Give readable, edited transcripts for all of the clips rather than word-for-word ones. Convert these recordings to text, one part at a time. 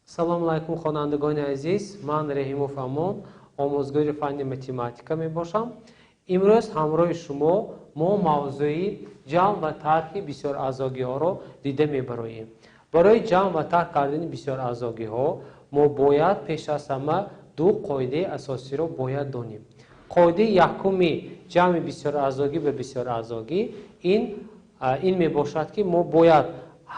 Салому алайкум, хонандагони азиз. Ман Реҳимов Амон, омӯзгори фанни математика мебошам. Имрӯз ҳамроҳи шумо мо мавзӯи ҷамъ ва тарҳи бисёраъзогиҳоро дида мебароем. Барои ҷамъ ва тарҳ кардани бисёраъзогиҳо мо бояд пеш аз ҳама ду қоидаи асосиро бояд донем. Қоидаи якуми ҷамъи бисёраъзогӣ ба бисёраъзогӣ ин мебошад, ки мо бояд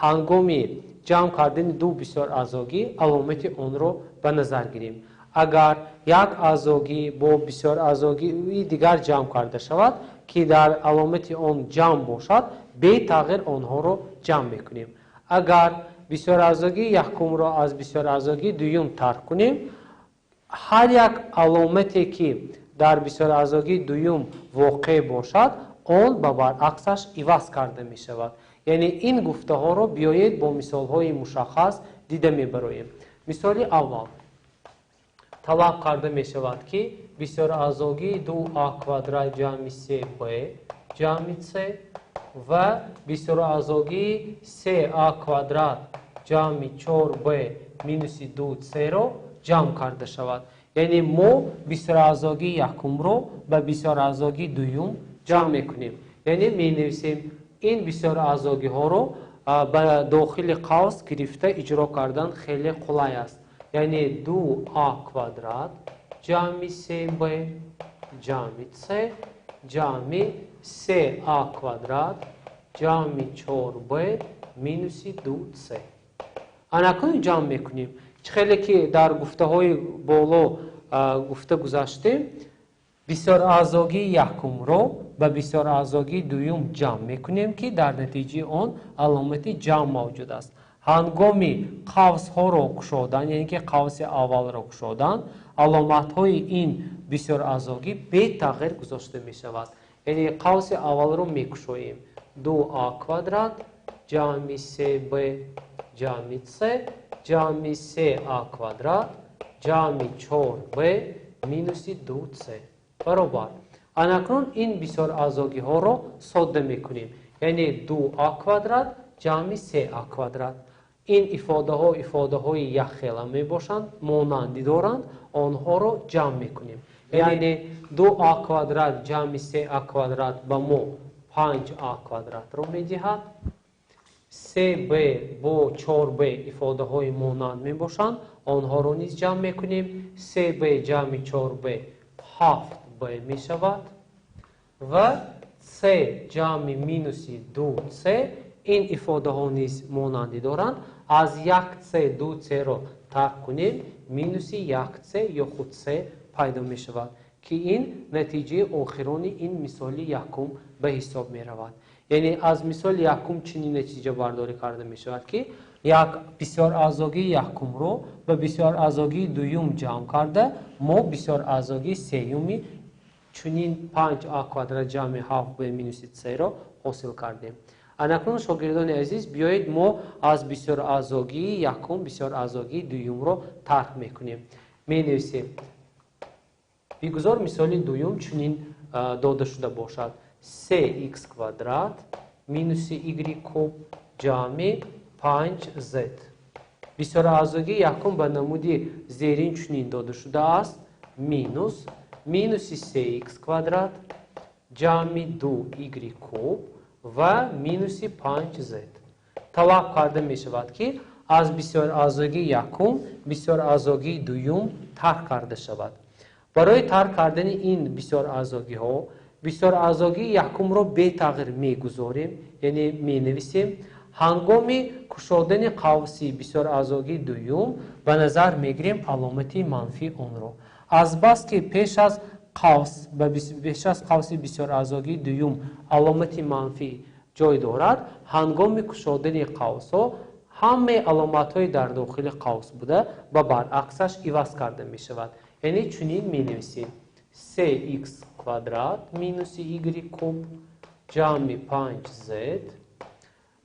ҳангоми ҷамъ кардани ду бисёраъзогӣ аломати онро ба назар гирем. Агар як аъзогӣ бо бисёраъзогии дигар ҷамъ карда шавад, ки дар аломати он ҷамъ бошад, бетағйир онҳоро ҷамъ мекунем. Агар бисёраъзогии якумро аз бисёраъзогии дуюм тарк кунем, ҳар як аломате, ки дар бисёраъзогии дуюм воқеъ бошад, он ба баръаксаш иваз карда мешавад. Яъне ин гуфтаҳоро биёед бо мисолҳои мушаххас дида мебароем. Мисоли аввал: талаб карда мешавад, ки бисёраъзогии 2а квадрат ҷамъи 3б ҷамъи с ва бисёраъзогии 3а квадрат ҷамъи 4б минуси 2с-ро ҷамъ карда шавад. Яъне мо бисёраъзогии якумро ба бисёраъзогии дуюм ҷамъ мекунем. Яъне менависем, ин бисёраъзогиҳоро ба дохили қавс гирифта иҷро кардан хеле қулай аст. Яъне 2а квадрат ҷамъи 3б ҷамъи с ҷамъи 3а квадрат ҷамъи 4б минуси 2с. Анакун ҷамъ мекунем. Чӣ хеле ки дар гуфтаҳои боло гуфта гузаштем, бисёраъзогии якумро ба бисёраъзогии дуюм ҷамъ мекунем, ки дар натиҷаи он аломати ҷамъ мавҷуд аст. Ҳангоми қавсҳоро кушодан, яъне ки қавси аввалро кушодан, аломатҳои ин бисёраъзогӣ бетағйир гузошта мешавад. Яъне қавси аввалро мекушоем: 2а квадрат ҷамъи 3б ҷамъи с ҷамъи 3а квадрат ҷамъи 4б минуси 2с баробар. Анакнун ин бисёраъзогиҳоро содда мекунем, яъне 2а квадрат ҷамъи 3а квадрат. Ин ифодаҳо ифодаҳои якхела мебошанд, монандӣ доранд, онҳоро ҷамъ мекунем. Яъне 2а квадрат ҷамъи 3а квадрат ба мо 5а квадратро медиҳад. 3б бо 4б ифодаҳои монанд мебошанд, онҳоро низ ҷамъ мекунем. 3б ҷамъи 4б 7б мешавад ва с ҷамъи минуси 2с, ин ифодаҳо низ монандӣ доранд. Аз 1с 2с-ро тарк кунем, минуси 1с ё худ с пайдо мешавад, ки ин натиҷаи охирони ин мисоли якум ба ҳисоб меравад. Яъне аз мисоли якум чунин натиҷабардорӣ карда мешавад, ки як бисёраъзогии якумро ба бисёраъзогии дуюм ҷамъ карда, мо бисёраъзогии сеюми чунин 5а квадрат ҷамъи 7б минуси с-ро ҳосил кардем. Анакнун, шогирдони азиз, биёед мо аз бисёраъзогии якум бисёраъзогии дуюмро тарк мекунем. Менависем: бигузор мисоли дуюм чунин дода шуда бошад: 3х квадрат минуси y куб ҷамъи 5z. Бисёраъзогии якум ба намуди зерин чунин дода шудааст: минус минуси 3х квадрат ҷамъи 2y куб ва минуси 5z. Талаб карда мешавад, ки аз бисёраъзогии якум бисёраъзогии дуюм тарк карда шавад. Барои тарк кардани ин бисёраъзогиҳо бисёраъзогии якумро бетағйир мегузорем, яъне менависем. Ҳангоми кушодани қавси бисёраъзогии дуюм ба назар мегирем аломати манфии онро. Азбаски пеш аз қавси бисёраъзогии дуюм аломати манфӣ ҷой дорад, ҳангоми кушодани қавсҳо ҳамаи аломатҳои дар дохили қавс буда ба баръаксаш иваз карда мешавад. Яъне чунин менависем: 3х квадрат минуси y куб ҷамъи 5z,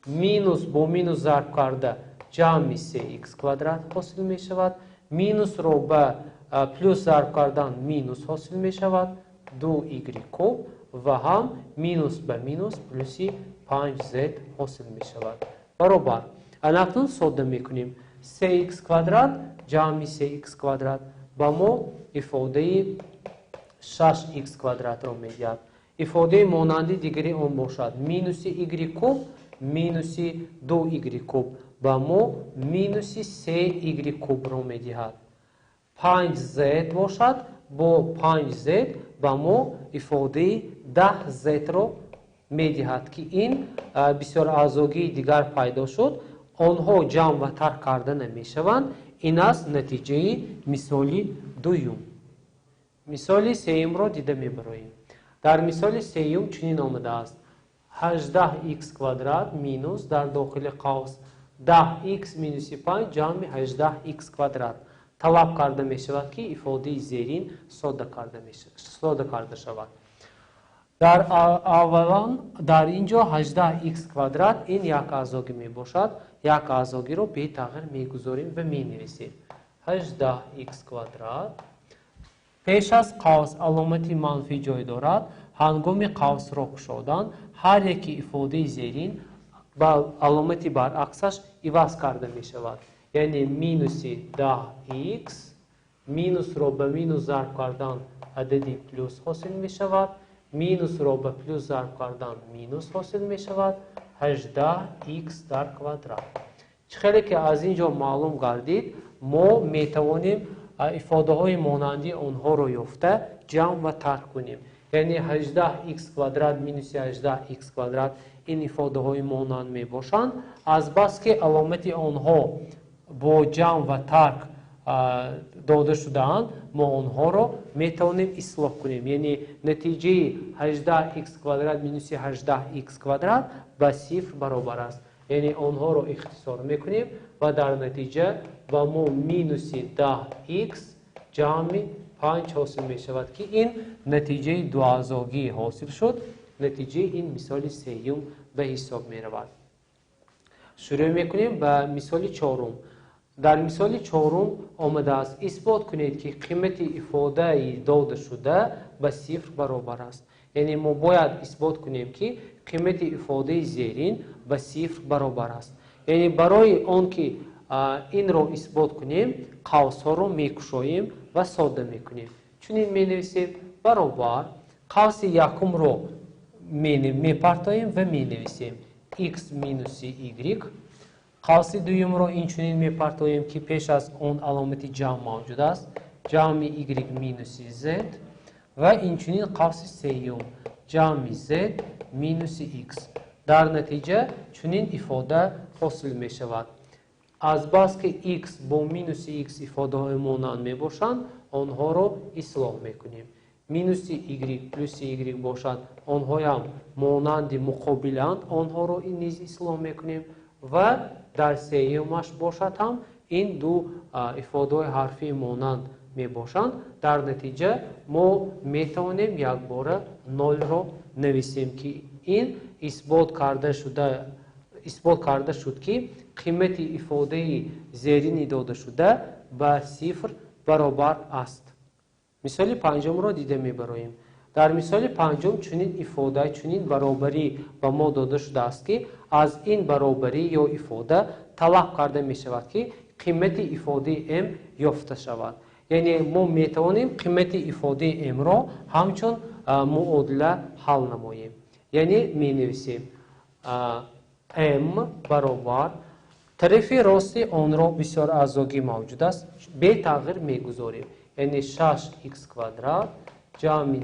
минус бо минус зарб карда ҷамъи 3х квадрат ҳосил мешавад, минусро ба плюс зарб кардан минус ҳосил мешавад, 2y куб ва ҳам минус ба минус плюси 5z ҳосил мешавад баробар. Анакнун содда мекунем. 3х квадрат ҷамъи 3х квадрат ба мо ифодаи 6х квадратро медиҳад. Ифодаи монанди дигари он бошад минуси y куб минуси 2y куб ба мо минуси 3y кубро медиҳад. 5z бошад бо 5z ба мо ифодаи 10z-ро медиҳад, ки ин бисёраъзогии дигар пайдо шуд. Онҳо ҷамъ ва тарк карда намешаванд. Ин аст натиҷаи мисоли дуюм. Мисоли сеюмро дида мебароем. Дар мисоли сеюм чунин омадааст: 18х квадрат минус дар дохили қавс 10х минуси 5 ҷамъи 18х квадрат. Талаб карда мешавад, ки ифодаи зерин содда карда шавад. Дар аввалан дар ин ҷо 18х квадрат ин як аъзогӣ мебошад. Як аъзогиро бетағйир мегузорем ва менависем. 18х квадрат пеш аз қавс аломати манфӣ ҷой дорад. Ҳангоми қавсро кушодан ҳар яки ифодаи зерин ба аломати баръаксаш иваз карда мешавад. Яъне минуси 10х минусро ба минус зарб кардан адади плюс ҳосил мешавад, минусро ба плюс зарб кардан минус ҳосил мешавад, 18х дар квадрат. Чӣ хеле ки аз ин ҷо маълум гардид, мо метавонем ифодаҳои монанди онҳоро ёфта ҷамъ ва тарк кунем. Яъне 18х квадрат минуси 18х квадрат ин ифодаҳои монанд мебошанд. Азбаски аломати онҳо бо ҷамъ ва тарк дода шудаанд, мо онҳоро метавонем ислоҳ кунем. Яъне натиҷаи 18х квадрат минуси 18х квадрат ба сифр баробар аст. Яъне онҳоро ихтисор мекунем ва дар натиҷа ба мо минуси 10х ҷамъи 5 ҳосил мешавад, ки ин натиҷаи дуаъзогӣ ҳосил шуд. Натиҷаи ин мисоли сеюм ба ҳисоб меравад. Шурӯъ мекунем ба мисоли чорум. Дар мисоли чорум омадааст: исбот кунед, ки қимати ифодаи додашуда ба сифр баробар аст. Яъне мо бояд исбот кунем, ки қимати ифодаи зерин ба сифр баробар аст. Яъне барои он ки инро исбот кунем, қавсҳоро мекушоем ва содда мекунем. Чунин менависем: баробар қавси якумро мепартоем ва менависем x минуси y. Қавси дуюмро инчунин мепартоем, ки пеш аз он аломати ҷамъ мавҷуд аст, ҷамъи y минуси z ва инчунин қавси сеюм ҷамъи z минуси x. Дар натиҷа чунин ифода ҳосил мешавад. Азбаски x бо минуси x ифодаҳои монанд мебошанд, онҳоро ислоҳ мекунем. Минуси y плюси y бошад, онҳоям монанди муқобиланд, онҳоро низ ислоҳ мекунем ва дар сеюмаш бошад ҳам ин ду ифодаҳои ҳарфии монанд мебошанд. Дар натиҷа мо метавонем якбора нолро нависем, ки ин исбот карда шуд, ки қимати ифодаи зерини додашуда ба сифр баробар аст. Мисоли панҷумро дида мебароем. Дар мисоли панҷум чунин ифода, чунин баробарӣ ба мо дода шудааст, ки аз ин баробарӣ ё ифода талаб карда мешавад, ки қимати ифодаи м ёфта шавад. Яъне мо метавонем қимати ифодаи м-ро ҳамчун муодила ҳал намоем. Яъне менависем м баробар тарафи рости онро бисёраъзогӣ мавҷуд аст, бетағйир мегузорем. Яъне 6х квадрат ҷамъи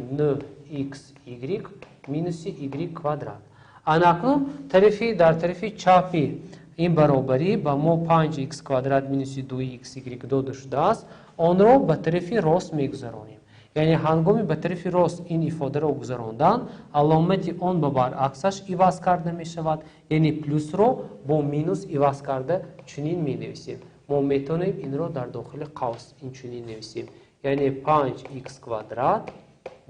9xy минуси y квадрат. Анакнун дар тарафи чапи ин баробарӣ ба мо 5х квадрат минуси 2xy дода шудааст, онро ба тарафи рост мегузаронем. Яъне ҳангоми ба тарафи рост ин ифодаро гузарондан, аломати он ба баръаксаш иваз карда мешавад. Яъне плюсро бо минус иваз карда чунин менависем. Мо метавонем инро дар дохили қавс инчунин нависем. Яъне 5х квадрат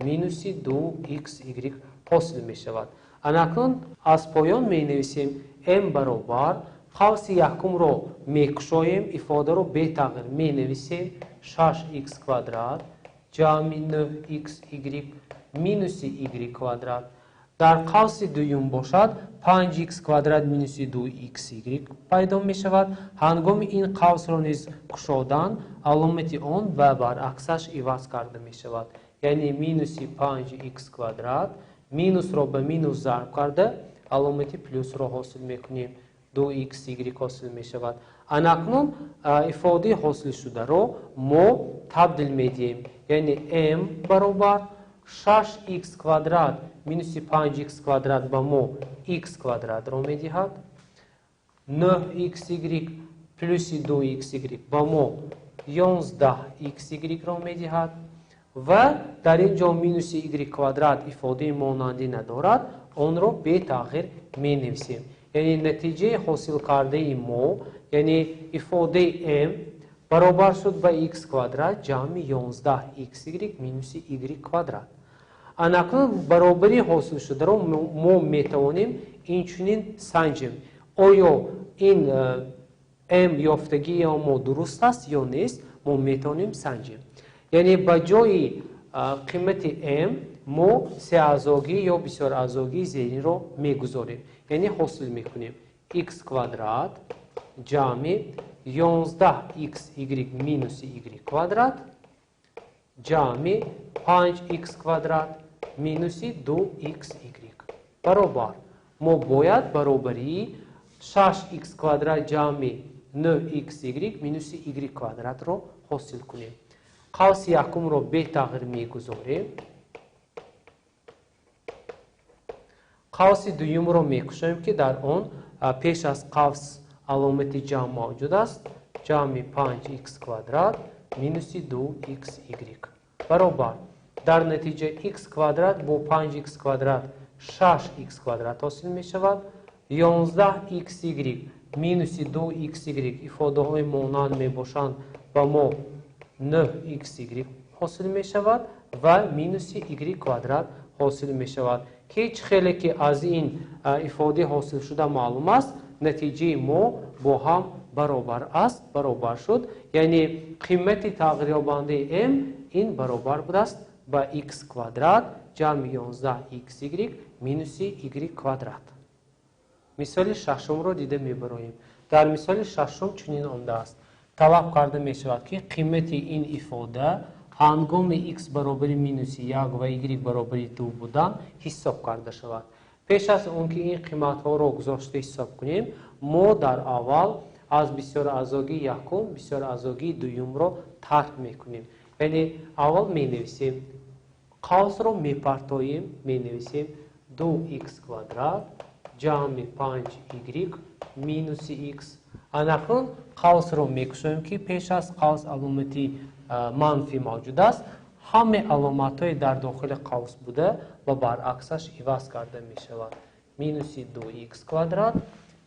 минуси 2xy ҳосил мешавад. Анакнун аз поён менависем м баробар қавси якумро мекушоем, ифодаро бетағйир менависем 6х квадрат ҷамъи 9xy минуси y квадрат. Дар қавси дуюм бошад 5х квадрат минуси 2xy пайдо мешавад. Ҳангоми ин қавсро низ кушодан, аломати он ба баръаксаш иваз карда мешавад. Яъне минуси 5х квадрат минусро ба минус зарб карда аломати плюсро ҳосил мекунем. 2xy ҳосил мешавад. Анакнун ифодаи ҳосилшударо мо табдил медиҳем. Яъне m баробар 6х квадрат минуси 5х квадрат ба мо х квадратро медиҳад. 9xy плюси 2xy ба мо 11xy-ро медиҳад ва дар ин ҷо минуси y квадрат ифодаи монандӣ надорад, онро бетағйир менависем. Яъне натиҷаи ҳосилкардаи мо, яъне ифодаи m баробар шуд ба х квадрат ҷамъи 11xy минуси y квадрат. Анакнун баробарии ҳосилшударо мо метавонем инчунин санҷем. Оё ин m ёфтагии мо дуруст аст ё нест, мо метавонем санҷем. Яъне ба ҷои қимати m мо сеазогӣ ё бисёразогии зеринро мегузорем. Яъне ҳосил мекунем х квадрат ҷамъи 11xy минуси y квадрат ҷамъи 5х квадрат минуси 2xy баробар. Мо бояд баробарии 6х квадрат ҷамъи 9xy минуси y квадратро ҳосил кунем. Қавси якумро бетағйир мегузорем. Қавси дуюмро мекушоем, ки дар он пеш аз қавс аломати ҷамъ мавҷуд аст. Ҷамъи 5х квадрат минуси 2xy баробар. Дар натиҷа х квадрат бо 5х квадрат 6х квадрат ҳосил мешавад. 11xy минуси 2xy ифодаҳои монанд мебошанд, ба мо 9xy ҳосил мешавад ва минуси y квадрат ҳосил мешавад. Ки чӣ хеле ки аз ин ифодаи ҳосилшуда маълум аст, натиҷаи мо бо ҳам баробар аст, баробар шуд. Яъне қимати тағйирёбандаи m ин баробар будааст ба х квадрат ҷамъи 11xy минуси y квадрат. Мисоли шашумро дида мебароем. Дар мисоли шашум чунин омадааст. Талаб карда мешавад, ки қимати ин ифода ҳангоми х баробари минуси 1 ва y баробари 2 будан ҳисоб карда шавад. Пеш аз он ки ин қиматҳоро гузошта ҳисоб кунем, мо дар аввал аз бисёразогии якум бисёразогии дуюмро тарҳ мекунем. Яъне аввал менависем, қавсро мепартоем, менависем 2х квадрат ҷамъи 5y минуси х. Анакнун қавсро мекушоем, ки пеш аз қавс аломати манфӣ мавҷуд аст. Ҳамаи аломатҳои дар дохили қавс буда ва баръаксаш иваз карда мешавад. Минуси 2х квадрат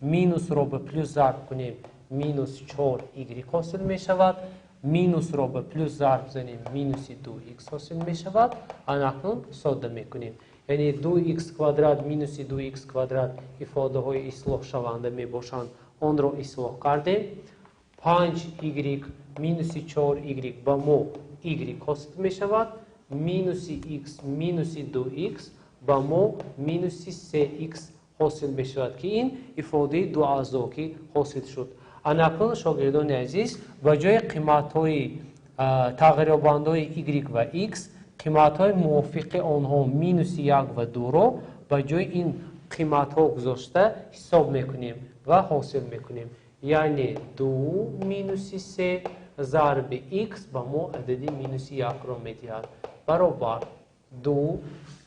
минусро ба плюс зарб кунем, минус 4y ҳосил мешавад. Минусро ба плюс зарб занем, минуси 2х ҳосил мешавад. Анакнун содда мекунем. Яъне 2х квадрат минуси 2х квадрат ифодаҳои ислоҳшаванда мебошанд, онро ислоҳ кардем. 5y минуси 4y ба мо y ҳосил мешавад. Минуси х минуси 2х ба мо минуси 3х ҳосил мешавад, ки ин ифодаи дуазогӣ ҳосил шуд. Анакнун шогирдони азиз, ба ҷои қиматҳои тағйирёбандаҳои y ва x қиматҳои мувофиқи онҳо минуси 1 ва 2-ро ба ҷои ин қиматҳо гузошта ҳисоб мекунем ва ҳосил мекунем. Яъне 2 минуси 3 зарби х ба мо адади минуси 1-ро медиҳад. Баробар 2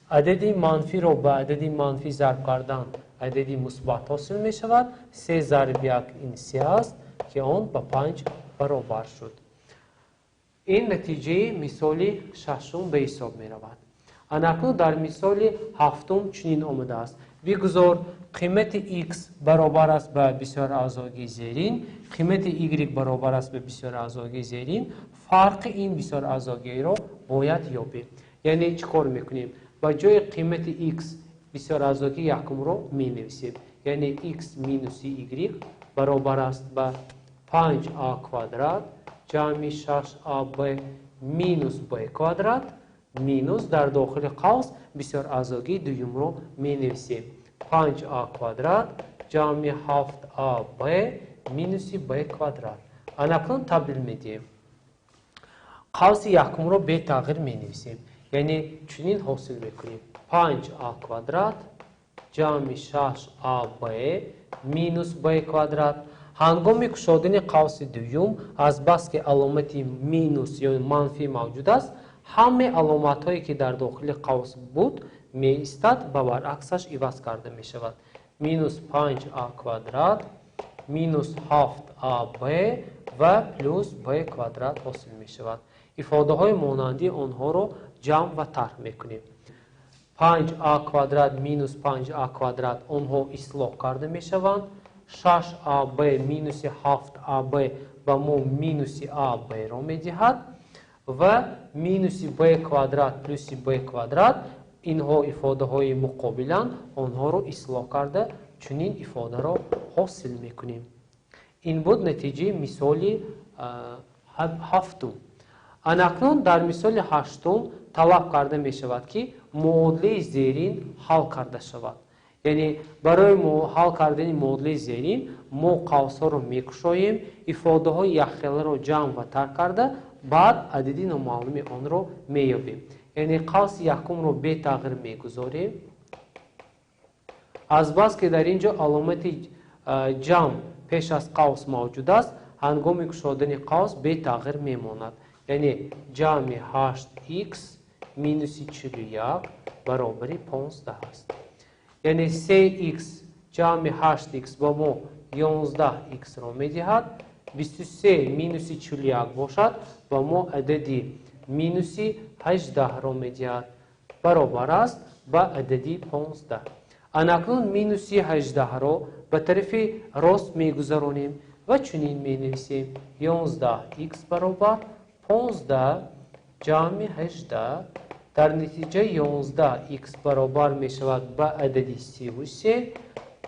адади манфиро ба адади манфӣ зарб кардан адади мусбат ҳосил мешавад. 3 зарби 1 ин 3 аст, ки он ба 5 баробар шуд. Ин натиҷаи мисоли шашум ба ҳисоб меравад. Анакнун дар мисоли ҳафтум чунин омадааст. Бигузор қимати х баробар аст ба бисёразогии зерин, қимати y баробар аст ба бисёразогии зерин. Фарқи ин бисёразогиро бояд ёбем. Яъне чӣ кор мекунем? Ба ҷои қимати х бисёразогии якумро менависем. Яъне х минуси y баробар аст ба 5а квадрат ҷамъи 6аб минус б квадрат Минус дар дохили қавс бисёраъзогии дуюмро менависем. 5а квадрат ҷамъи 7аб минуси б квадрат. Анакнун табдил медиҳем. Қавси якумро бетағйир менависем. Яъне чунин ҳосил мекунем. 5а квадрат ҷамъи 6аб минус б квадрат. Ҳангоми кушодани қавси дуюм, азбаски аломати минус ё манфӣ мавҷуд аст, ҳамаи аломатҳое, ки дар дохили қавс буд, меистад ва баръаксаш иваз карда мешавад. Минус 5а квадрат минус 7аб ва плюс б квадрат ҳосил мешавад. Ифодаҳои монанди онҳоро ҷамъ ва тарҳ мекунем. 5а квадрат минус 5а квадрат онҳо ислоҳ карда мешаванд. 6аб минуси 7аб ба мо минуси аб-ро медиҳад ва минуси б квадрат плюси б квадрат инҳо ифодаҳои муқобиланд, онҳоро ислоҳ карда чунин ифодаро ҳосил мекунем. Ин буд натиҷаи мисоли ҳафтум. Анакнун дар мисоли ҳаштум талаб карда мешавад, ки муодилаи зерин ҳал карда шавад. Яъне барои ҳал кардани муодилаи зерин мо қавсҳоро мекушоем, ифодаҳои якхеларо ҷамъ ва тарҳ карда, баъд адади номаълуми онро меёбем. Яъне қавси якумро бетағйир мегузорем. Азбаски дар ин ҷо аломати ҷамъ пеш аз қавс мавҷуд аст, ҳангоми кушодани қавс бетағйир мемонад. Яъне ҷамъи 8х минуси 41 баробари 15 аст. Яъне 3х ҷамъи 8х ба мо 11х-ро медиҳад, 23 минуси 41 бошад, ба мо адади минуси 18-ро медиҳад. Баробар аст ба адади 15. Анакнун минуси 18-ро ба тарафи рост мегузаронем ва чунин менависем: 11х баробар 15 ҷамъи 18. Дар натиҷа 11х баробар мешавад ба адади 33.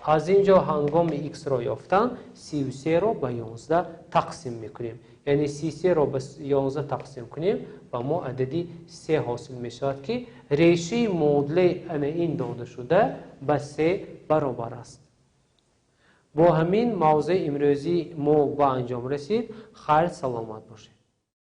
Аз ин ҷо ҳангоми х-ро ёфтан 33-ро ба 11 тақсим мекунем. Яъне 33-ро ба 11 тақсим кунем, ба мо адади 3 ҳосил мешавад, ки решаи муодилаи ана ин додашуда ба 3 баробар аст. Бо ҳамин мавзӯи имрӯзии мо ба анҷом расид. Хайр, саломат бошед.